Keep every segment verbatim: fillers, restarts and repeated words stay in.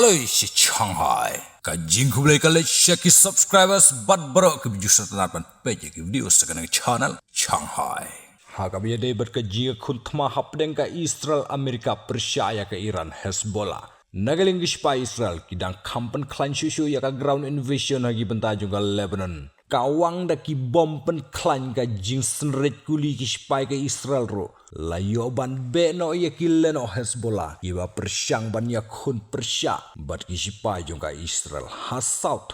Lei shi Shanghai. Ka jingkhublei ka leit sha ki subscribers bad baroh ki views sa tang ban peit ïa ki video sa kane ka channel Shanghai. Ha kaba ïadei bad ka jingïakhun thma hapdeng ka Israel Amerika pyrshah ïa ka Iran Hezbollah. Na ka liang ki sipai Israel ki dang kham pynkhlaiñ shuh shuh ïa ka ground invasion ha ki bynta jong ka Lebanon. Ka wang da ki bom pynkhlaiñ, ka jingsynreit kuli ki sipai ka Israel ruh la ïoh ban beh noh ïa ki lehnoh Hezbollah kiba pyrshang ban ïakhun pyrshah bad ki sipai jong ka Israel ha South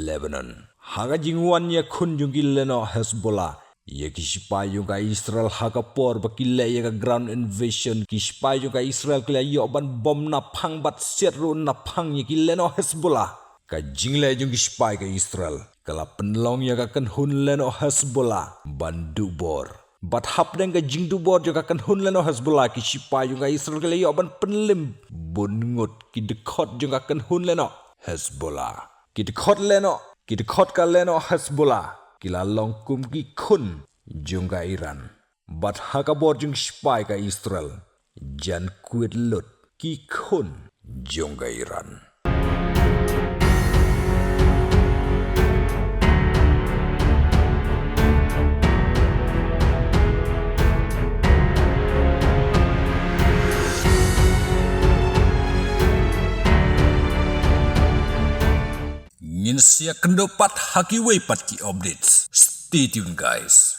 Lebanon. Ha ka jingwan ïakhun jong ki lehnoh Hezbollah ïa ki sipai jong ka Israel ha ka por ba ki leh ïa ka ground invasion, ki sipai jong ka Israel ki la ïoh ban bom naphang bad siat ruh naphang ïa ki lehnoh Hezbollah. Ka jingleh jong ki sipai ka Israel ka la pynlong ïa ka kynhun lehnoh Hezbollah ban duh bor. Bad hapdeng ka jingduh bor jong ka kynhun lehnoh Hezbollah, ki sipai jong ka Israel ki la ïoh ban pynlim bun ngut ki dkhot jong ka kynhun lehnoh Hezbollah. Ki dkhot lehnoh, ki dkhot ka lehnoh Hezbollah ki la long kum ki khun jong ka Iran. Bad ha ka bor jong ki sipai ka Israel jan kwit lut ki khun jong ka Iran. Ngin sa ïakynduh pat ha kiwei pat ki updates. Stay tuned, guys.